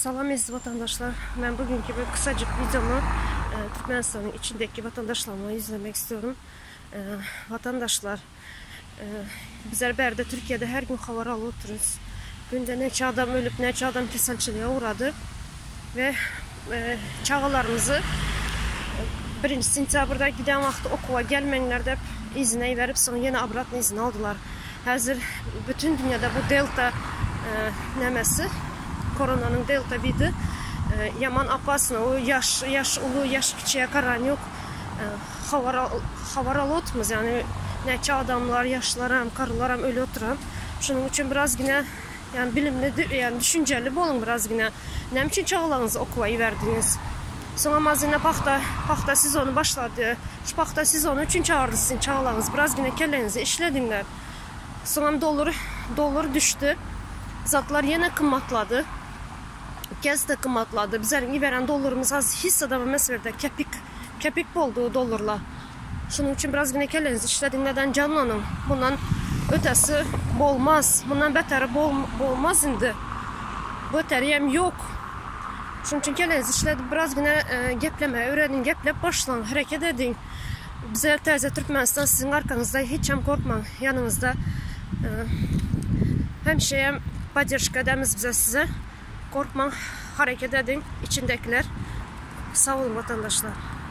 Salam eziz vatandaşlar. Men bugünkü bir kısacık videomu e, Türkmenistan'ın içindeki vatandaşlarıma izlemek istiyorum. E, vatandaşlar, e, bizler berde Türkiye'de her gün haber alıp oturuyoruz. Günde neçe adam ölüp neçe adam keselçiliğe uğradı. Ve e, çağalarımızı e, 1. sentyabrda giden vakti okula gelmeyenler de izine verip sonra yine abratna izin aldılar. Hazır bütün dünyada bu delta e, nemesi koronanın delta vidi e, yaman apasını o yaş yaş ulu yaş kiçiye karan yok. E, havar alotmuz yani neçe adamlar yaşlar hem karılar hem ölü oturan. Şunun için biraz yine yani bilimli yani düşünceli bolun biraz yine. Ne için çağalarınızı okula verdiniz? Sonra mazine paxta, paxta sezonu başladı. Şu paxta sezonu üçün çağırdı sizin çağalarınız. Biraz yine kellenizi işledinler. Sonra dolar, dolar düştü. Zatlar yine kımmatladı. Gez de kımmatladı. Bizlerin veren dolarımız az hissede mesverde kepik kepik boldu dolarla. Şunun için biraz yine kellenizi işledin. Neden canlanın? Bundan ötesi bolmaz. Bundan beteri bol, bolmaz indi. Bu öteri hem yok. Şunun için kellenizi işledin. Biraz yine e, geplemeye öğrenin. Geplep başlayın. Hareket edin. Bize təzə Türkmenistan sizin arkanızda hiç hem korkmayın. Yanınızda. E, həmişə поддержка edemiz bize size. Korkmayın. Hareket edin. İçindekiler. Sağ olun vatandaşlar.